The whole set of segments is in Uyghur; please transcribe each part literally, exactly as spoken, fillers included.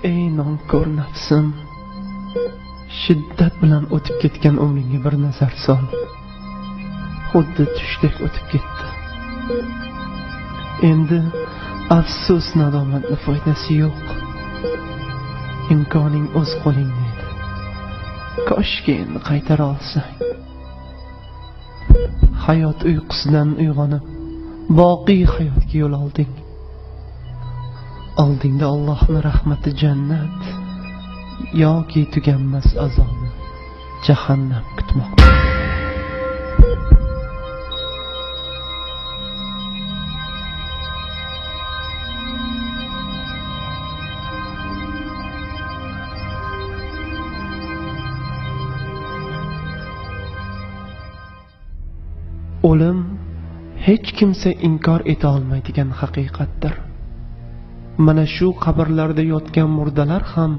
ئەي ناڭكور نەپسىم، شىددەت بىلەن ئۆتۈپ كەتكەن ئۆمرۈڭگە بىر نەزەر سال. خۇددى چۈشتەك ئۆتۈپ كەتتى. ئەمدى ئەپسۇس، نادامەتنىڭ پايدىسى يوق. ئىمكانىڭ ئۆز قولۇڭدا ئىدى. كاشكى ئەمدى قايتۇرالساڭ. ھايات ئۇيقۇسىدىن ئويغىنىپ، باقىي ھاياتقا يول ئالدىڭ. ئالدىڭدا ئاللاھنىڭ رەھمىتى جەننەت ياكى تۈگەنمەس ئازابى جەھەننەم كۈتمەكتە. ئۆلۈم ھېچ كىمسە ئىنكار ئېتەلمەيدىغان ھەقىقەتتۇر. مانا شۇ قەبرىلەردە ياتقان مۇردىلار ھەم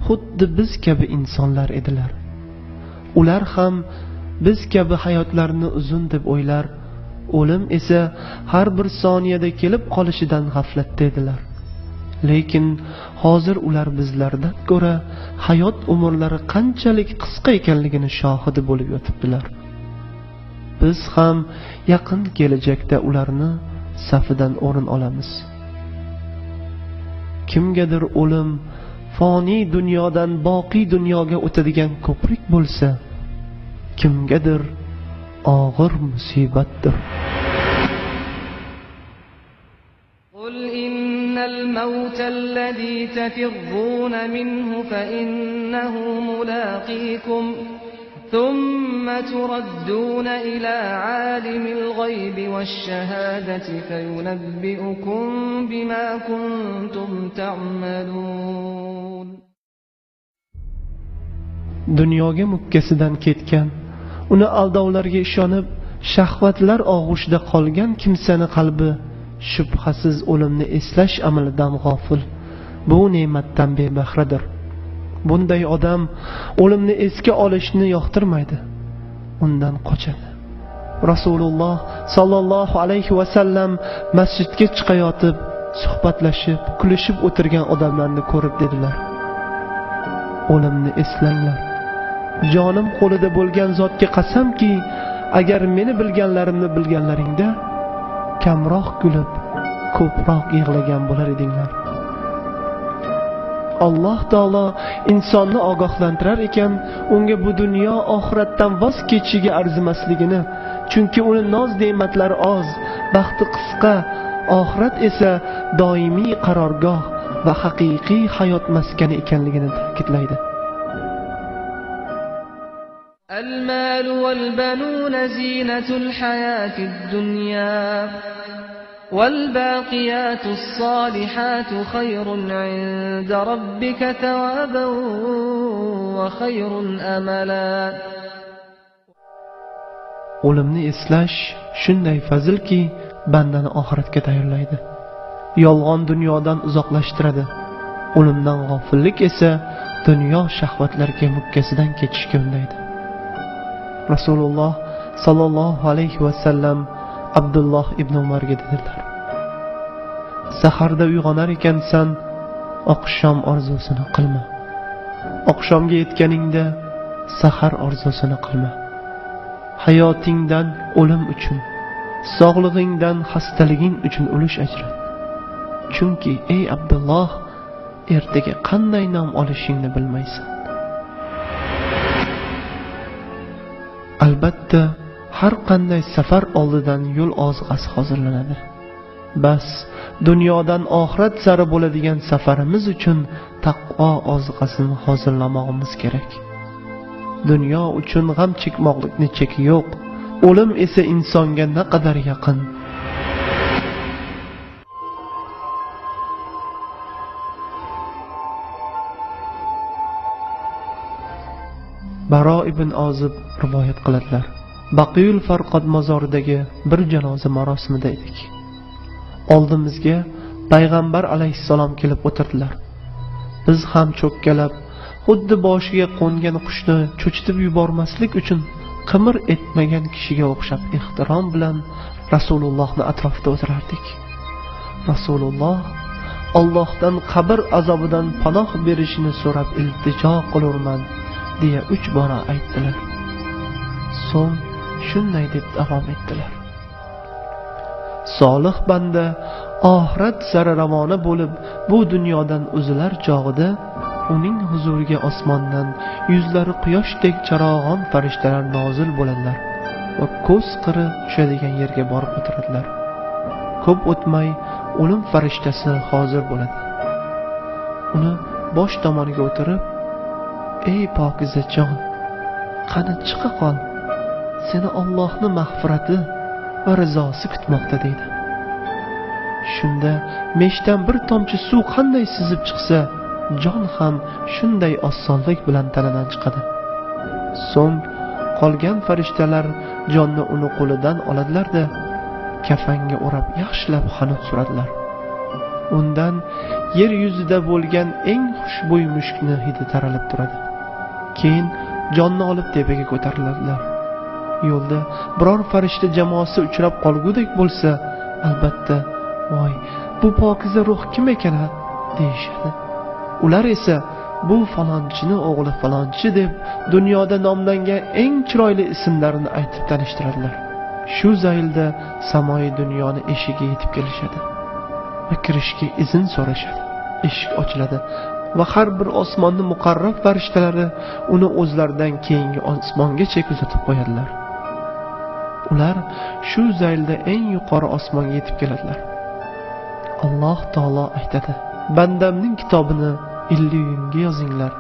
خۇددى بىز كەبى ئىنسانلار ئىدىلەر. ئۇلار ھەم بىز كەبى ھاياتلارنى ئۇزۇن دەپ ئويلار، ئۆلۈم ئېسە ھەر بىر سانىيەدە كېلىپ قالىشىدىن غەپلەتتە ئىدىلەر. لېكىن ھازىر ئۇلار بىزلەردىن كۆرە ھايات ئۆمۈرلىرى قانچىلىك قىسقا ئىكەنلىكىنى شاھىدى بولۇپ يېتىپتىلەر. بىز ھەم يېقىن كېلىجەكتە ئۇلارنى سەپىدىن ئورۇن ئالىمىز. كىمگىدۇر ئۆلۈم فانىي دۇنيادىن باقىي دۇنياغا ئۆتىدىغان كۆپرۈك بولسا، كىمگىدۇر ئاغىر مۇسىبەتتۇر. قل إن الموت الذي تفرون منه فإنه ملاقيكم ثم تردون إلى عالم الغيب والشهادة فينبئكم بما كنتم تعملون. دۇنياغا مۆككىسىدىن كەتكەن، ئۇنى ئالداۋلارغا ئىشىنىپ، شەھۋەتلەر ئاغۇشىدا قالغان كىمسىنىڭ قەلبى شۈبھىسىز ئۆلۈمنى ئېسلەش ئەمىلىدىن غاپىل، بۇ نېمەتتىن بىبەھرىدۇر. بۇنداق ئادەم ئۆلۈمنى ئەسكە ئالىشنى ياقتۇرمايدۇ، ئۇندىن قاچىدۇ. رەسۇلۇللا ساللاللاھۇ ئەلەيھى ۋەسەللەم مەسچىتكە چىقىۋېتىپ، سۆھبەتلىشىپ، كۈلۈشۈپ ئولتۇرغان ئادەملەرنى كۆرۈپ دېدىلەر: ئۆلۈمنى ئەسلەڭلار. جانىم قولىدا بولغان زاتقا قەسەمكى، ئەگەر مېنى بىلگەنلىرىمنى بىلگەنلىرىڭدە، كەمراق كۈلۈپ، كۆپرەك يىغلىغان بولار ئىدىڭلار. ئاللاھ تائالا ئىنساننى ئاگاھلاندۇرار ئىكەن، ئۇنىڭغا بۇ دۇنيا ئاخىرەتتىن ۋاز كېچىشىگە ئەرزىمەسلىكىنى، چۈنكى ئۇنىڭ ناز-نېمەتلىرى ئاز، بەختى قىسقا، ئاخىرەت ئېسە دائىمىي قارارگاھ ۋە ھەقىقىي ھايات مەسكىنى ئىكەنلىكىنى تەكىتلەيدۇ. المال والبنون زينة الحياة الدنيا والباقيات الصالحات خير عند ربك ثوابا وخير أملا. ئۆلۈمنى ئەسلەش شۇنداق پەزىلكى، بەندىنى ئاخىرەتكە تەييارلايدۇ. يالغان دۇنيادىن ئۇزاقلاشتۇرىدۇ. ئۆلۈمدىن غاپىللىق ئېسە دۇنيا شەھۋەتلىرىگە مۆككىسىدىن كېتىشكە ئۈندەيدۇ. رەسۇلۇللا ساللاللاھۇ ئەلەيھى ۋەسەللەم ئابدۇللا ئىبنى ئۆمەرگە دېدىلەر: سەھەردە ئويغىنار ئىكەنسەن، ئاخشام ئارزۇسىنى قىلما. ئاخشامغا يەتكىنىڭدە سەھەر ئارزۇسىنى قىلما. ھاياتىڭدىن ئۆلۈم ئۈچۈن، ساغلىقىڭدىن خەستىلىكىڭ ئۈچۈن ئۈلۈش ئاجرات. چۈنكى، ئەي ئابدۇللا، ئەتىگە قانداق نام ئالىشىڭنى بىلمەيسەن. ئەلۋەتتە، ھەر قانداق سەپەر ئالدىدىن يول ئازغىسى ھازىرلىنىدۇ. بەس، دۇنيادىن ئاخىرەت سەرى بولىدىغان سەپىرىمىز ئۈچۈن تەقۋا ئازغىسىنى ھازىرلىماغىمىز كېرەك. دۇنيا ئۈچۈن غەم چەكمەكلىكنىڭ چېكى يوق. ئۆلۈم ئېسە ئىنسانغا نەقەدەر يېقىن. بارا ئىبن ئازىب رىۋايەت قىلىدىلەر. بەقىئۇل فەرقاد مازارىدىكى بىر جانازا مۇراسىمىدا ئىدۇق. ئالدىمىزغا پەيغەمبەر ئەلەيھىسسالام كېلىپ ئولتۇردىلار. بىز ھەم چۆككىلەپ، خۇددى بوشىغا قونغان قۇشنى چۆچۈتۈپ يۈبەرمەسلىك ئۈچۈن قىمىر ئېتمىگەن كىشىگە ئوخشاپ ئېھتىرام بىلەن رەسۇلۇللاھنىڭ ئەتراپىدا ئولتۇراردۇق. رەسۇلۇللاھ ئاللاھتىن قەبرە ئازابىدىن پاناھ بېرىشىنى سوراپ ئىلتىجا قىلۇرمەن، دېيە ئۈچ بارا ئېيتتىلار. سوڭ شۇنداي دەپ داۋام ئېتتىلار. سالىھ بەندە ئاخىرەت سەرى راۋانە بولۇپ، بۇ دۇنيادىن ئۈزۈلەر چاغىدا، ئۇنىڭ ھۇزۇرىغا ئاسماندىن يۈزلىرى قۇياشتەك چاراغان پەرىشتىلەر نازىل بولىدىلار ۋە كوز قىرى چۈشىدىغان يەرگە بارىپ ئولتۇرىدىلار. كۆپ ئۆتمەي ئۆلۈم پەرىشتىسى ھازىر بولىدۇ. ئۇنى باش تامانىغا ئولتۇرۇپ، ئەي پاكىزە جان، قېنى چىقىپ قال، سېنى ئاللاھنىڭ مەغپىرىتى ۋە رىزاسى كۈتمەكتە، دەيدۇ. شۇندا مەشتدىن بىر تامچە سۇ قانداق سىزىپ چىقسا، جان ھەم شۇنداق ئاسانلىق بىلەن تېنىدىن چىقىدۇ. سوڭ قالغان پەرىشتىلەر جاننى ئۇنى قولىدىن ئالىدىلار-دە، كەفەنگە ئوراپ ياخشىلاپ خەنۇت سۈرىدىلەر. ئۇندىن يەر يۈزىدە بولغان ئەڭ خۇشبۇي مۈشۈكنى ھىدى تارىلىپ تۇرىدۇ. كېيىن جاننى ئالىپ تەپىگە كۆتۈرۈلىدىلەر. يولدا بىرەر پەرىشتە جاماسى ئۇچراپ قالغۇدەك بولسا، ئەلبەتتە، ۋاي، بۇ پاكىزە روھ كىم ئىكەن ھە؟ دېيىشىدۇ. ئۇلار ئىسە بۇ پالانچىنىڭ ئوغلى پالانچى دەپ، دۇنيادا ناملانغان ئەڭ چىرايلىق ئىسىملارنى ئېيتىپ تونۇشتۇرىدىلار. شۇ زايىلدا سامايى دۇنيانىڭ ئېشىكى يېتىپ كېلىشىدۇ ۋە كىرىشكە ئىزىن سورىشىدۇ. ئىشىك ئاچىلىدۇ ۋە ھەر بىر ئاسماننىڭ مۇقەررەب پەرىشتىلىرى ئۇنى ئۆزلىرىدىن كېيىنكى ئاسمانغىچە كۆزىتىپ قويىدىلار. ئۇلار شۇ زايىلدا ئەڭ يۇقىرى ئاسمانغا يېتىپ كېلىدىلەر. ئاللاھ تائالا ئېيتىدۇ: «بەندەمنىڭ كىتابىنى ئىللىيۈنگە يازىڭلار،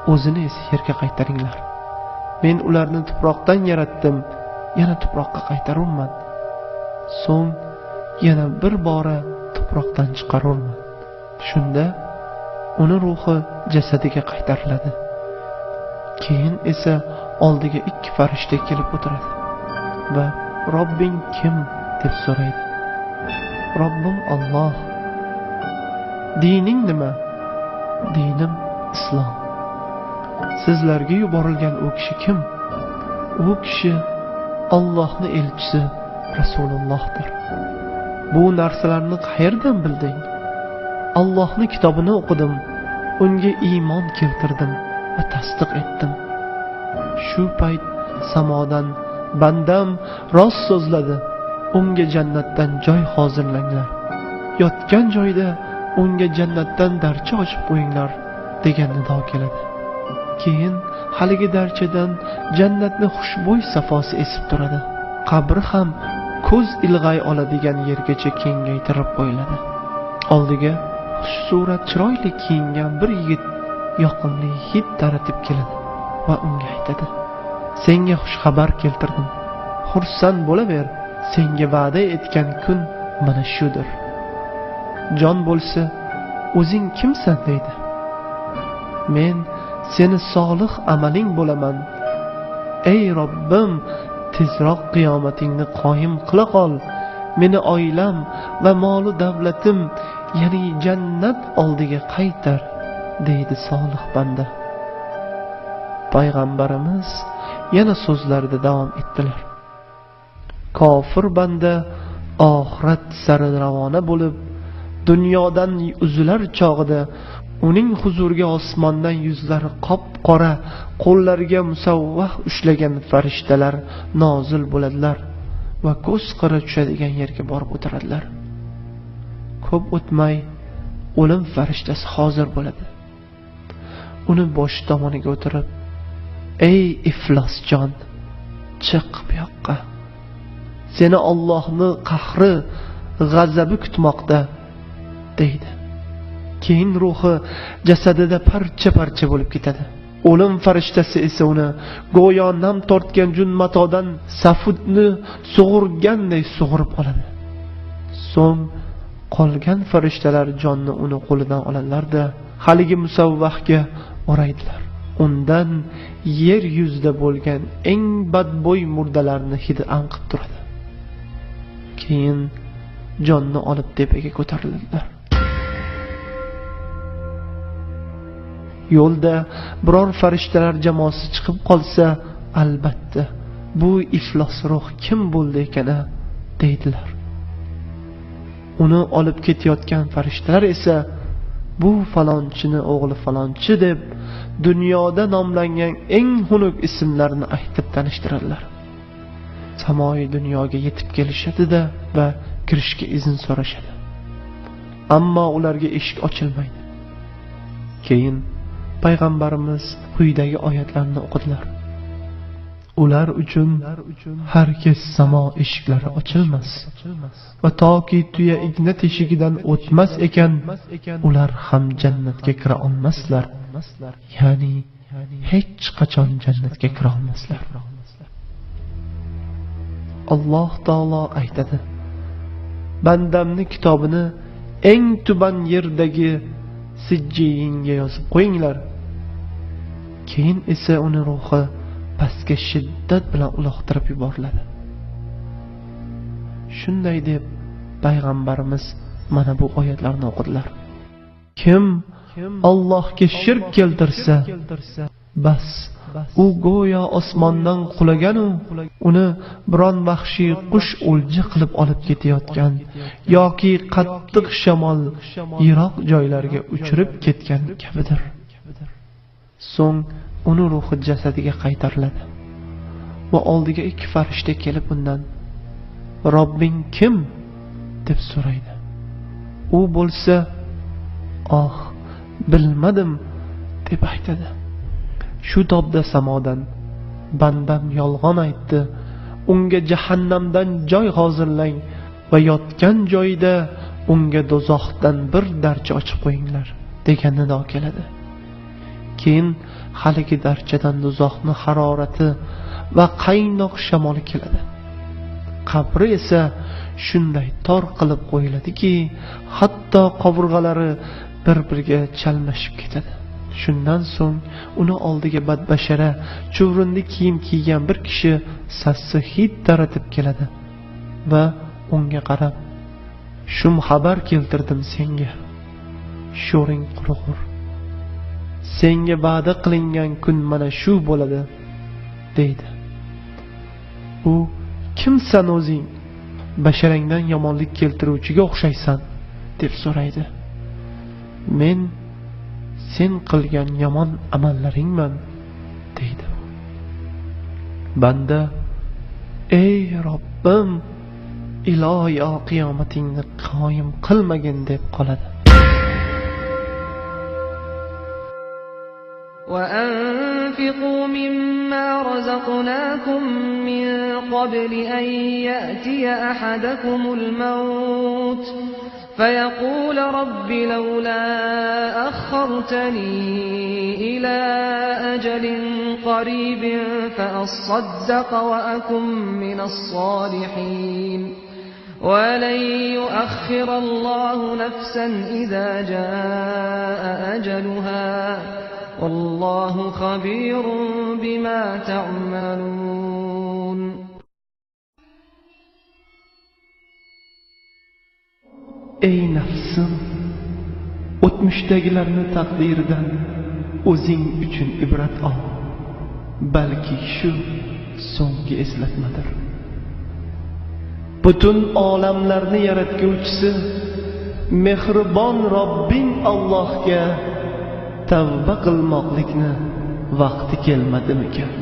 ئۆزىنى ئېسىل يەرگە قايتۇرۇڭلار. مەن ئۇلارنى تۇپراقتىن ياراتتىم، يەنە تۇپراققا قايتۇرۇرمەن. سوڭ يەنە بىر بارا تۇپراقتىن چىقىرۇرمەن.» شۇندا ئۇنىڭ روھى جەسىتىگە قايتۇرۇلىدۇ. كېيىن ئېسە ئالدىغا ئىككى پەرىشتە كېلىپ ئولتۇرىدۇ ۋە «رەببىڭ كىم؟» دەپ سورايدۇ. «رەببىم ئاللاھ.» «دىنىڭ نېمە؟» «دىنىم ئىسلام.» «سىزلەرگە يۇبارىلگەن ئۇ كىشى كىم؟» «ئۇ كىشى ئاللاھنىڭ ئېلچىسى رەسۇلۇللاھدۇر.» «بۇ نەرسىلەرنى قەيەردىن بىلدىڭ؟» «ئاللاھنىڭ كىتابىنى ئوقۇدۇم، ئۇنىڭغا ئىمان كەلتۈردۈم ۋە تەستىق ئەتتىم.» شۇ پەيت سامادىن: «بەندەم راست سۆزلىدى، ئۇنىڭغا جەننەتتىن جاي ھازىرلاڭلار. ياتقان جايدا ئۇنىڭغا جەننەتتىن دەرچە ئاچىپ قويۇڭلار» دېگەن نىدا كېلىدۇ. كېيىن ھەلىگە دەرچىدىن جەننەتنى خۇشبۇي سافاسى ئېسىپ تۇرىدۇ. قەبرە ھەم كۆز ئىلغاي ئالىدىغان يەرگىچە كېڭەيتىلىپ قويۇلىدۇ. ئالدىغا خۇش سۈرەت چىرايلىق كىيىنگەن بىر يىگىت ياقىملىق ھىد تارىتىپ كېلىدۇ ۋە ئۇنىڭغا ئېيتىدۇ: «سەڭگە خۇش خەۋەر كەلتۈردۈم. خۇرسەن بولۇۋەر، سەڭگە ۋەدە ئەتكەن كۈن مانا شۇدۇر.» جان بولسا: «ئۆزۈڭ كىمسەن؟» دەيدۇ. «مەن سېنى سالىھ ئەمەلىڭ بولىمەن. ئەي رەببىم، تېزراق قىيامىتىڭنى قايىم قىلىقال، مېنى ئائىلەم ۋە مالۇ دەۋلىتىم، يەنى جەننەت ئالدىغا قايتار» دەيدۇ سالىھ بەندە. پەيغەمبىرىمىز يەنە سۆزلەردە داۋام ئەتتىلەر: «كاپىر بەندە ئاخىرەت سەرى راۋانە بولۇپ، دۇنيادىن ئۈزۈلەر چاغىدا، ئۇنىڭ ھۇزۇرىغا ئاسماندىن يۈزلىرى قاپقارا، قوللىرىغا مۇسەۋۋەھ ئۇشلىغان پەرىشتىلەر نازىل بولىدىلەر ۋە كۆز قىرى چۈشىدىغان يەرگە بارىپ ئولتۇرىدىلەر. كۆپ ئۆتمەي ئۆلۈم پەرىشتىسى ھازىر بولىدۇ. ئۇنى باش تامانىغا ئولتۇرۇپ: «ئەي ئىپلاس جان، چىق بۇ ياققا. سېنى ئاللاھنىڭ قەھرى، غەزەبى كۈتمەكتە» دەيدۇ. كېيىن روھى جەسىتىدە پارچە-پارچە بولۇپ كېتىدۇ. ئۆلۈم پەرىشتىسى ئىسى ئۇنى گويا نەم تارتقان جۈن ماتادىن سەفۇتنى سۇغۇرغاندەك سۇغۇرۇپ ئالىدۇ. سوڭ قالغان پەرىشتىلەر جاننى ئۇنى قولىدىن ئالىدىلەر-دە، ھەلىگە مۇسەۋۋەھكە ئورايدىلار. ئۇندىن يەر يۈزىدە بولغان ئەڭ بەدبوي مۇردىلارنى ھىدى ئاڭقىپ تۇرىدۇ. كېيىن جاننى ئالىپ تەپىگە كۆتۈرۈلىدىلەر. يولدا بىرەر پەرىشتىلەر جاماسى چىقىپ قالسا، ئەلبەتتە، بۇ ئىپلاس روھ كىم بولدى ئىكەن-ە؟ دەيدىلەر. ئۇنى ئالىپ كېتىۋاتقان پەرىشتىلەر ئىسە، بۇ پالانچىنى ئوغلى پالانچى دەپ، دۇنيادا ناملانغان ئەڭ خۇنۈك ئىسىملارنى ئېيتىپ تانىشتۇرىدىلار. سامائىي دۇنياغا يېتىپ كېلىشىدۇ-دە ۋە كىرىشكە ئىزىن سورىشىدۇ. ئەمما ئۇلارغا ئىشىك ئاچىلمايدۇ. كېيىن پەيغەمبىرىمىز قۇيىدىكى ئايەتلەرنى ئوقۇدۇلار. ئۇلار ئۈچۈن ھەرگىز ساما ئىشىكلىرى ئاچىلماس ۋە تاكى تۇيا ئىگنە تېشىكىدىن ئۆتمەس ئىكەن، ئۇلار ھەم جەننەتكە كىرە ئالماسلار، يەنى ھېچقاچان جەننەتكە كىرە ئالماسلار. ئاللاھ تائالا ئېيتىدۇ: بەندەمنى كىتابىنى ئەڭ تۆۋەن يېرىدىكى سىججىيىنگە يازىپ قويۇڭلار. كېيىن ئىسە ئۇنى روھى پەسكە شىددەت بىلەن ئۇلاقتۇرۇپ يۇبورۇلىدۇ. شۇنداي دەپ پەيغەمبىرىمىز مانا بۇ ئايەتلەرنى ئوقۇدۇلار. كىم ئاللاھقا شىرك كەلتۈرسە، بەس، ئۇ گويا ئاسماندىن قۇلىغان، ئۇنى بىران ۋەھشىي قۇش ئولجا قىلىپ ئالىپ كېتىۋاتقان ياكى قاتتىق شامال يىراق جايلارغا ئۇچۇرۇپ كەتكەن كەبىدۇر. سوڭ ئۇنى روھى جەسەتىگە قايتۇرۇلىدۇ ۋە ئالدىغا ئىككى پەرىشتە كېلىپ ئۇندىن: رەببىڭ كىم؟ دەپ سورايدۇ. ئۇ بولسا: ئاھ، بىلمىدىم، دەپ ئېيتىدۇ. شۇ تاپتا سامادىن: بەندەم يالغان ئېيتتى، ئۇنىڭغا جەھەننەمدىن جاي ھازىرلاڭ ۋە ياتقان جايىدا ئۇنىڭغا دوزاختىن بىر دەرچە ئاچىپ قويۇڭلار، دېگەن نىدا كېلىدۇ. كېيىن ھېلىقى دەرچىدىن دوزاخنىڭ ھارارىتى ۋە قايناق شامىلى كېلىدۇ. قەبرە ئىسە شۇنداق تار قىلىپ قويۇلىدۇكى، ھەتتا قاۋۇرغىلىرى بىر-بىرىگە چەلمەشىپ كېتىدۇ. شۇندىن سوڭ ئۇنىڭ ئالدىغا بەدبەشەرە، چۇۋرۇندى كىيىم كىيگەن بىر كىشى سەسسىخىت تارىتىپ كېلىدۇ ۋە ئۇنىڭغا قاراپ: شۇم خەۋەر كەلتۈردۈم سەڭگە، شورۇڭ قۇرۇغۇر. سەڭگە ۋەدە قىلىنغان كۈن مانا شۇ بولىدۇ، دەيدۇ. ئۇ: كىمسەن ئۆزۈڭ؟ بەشىرىڭدىن يامانلىق كەلتۈرۈۋچىگە ئوخشايسەن، دەپ سورايدۇ. مەن سەن قىلغان يامان ئەمەللىرىڭمەن، دەيدۇ. بەندە: ئەي رەببىم، ئىلاھىي قىيامىتىڭنى قايىم قىلمىغىن، دەپ قالىدۇ. وأنفقوا مما رزقناكم من قبل أن يأتي أحدكم الموت فيقول رب لولا أخرتني إلى أجل قريب فأصدق وأكن من الصالحين ولن يؤخر الله نفسا إذا جاء أجلها والله خبير بما تعملون. ئەي نەپسىم، ئۆتمۈشتەكىلەرنى تەقدىردىن ئۆزۈڭ ئۈچۈن ئىبرەت ئال. بەلكى شۇ سوڭقى ئەسلەتمىدۇر. پۈتۈن ئالەملەرنى ياراتقۇچىسى، مېھرىبان رەببىڭ ئاللاھقا تەۋبە قىلماقلىقنى ۋاقتى كەلمىدىمىكەن؟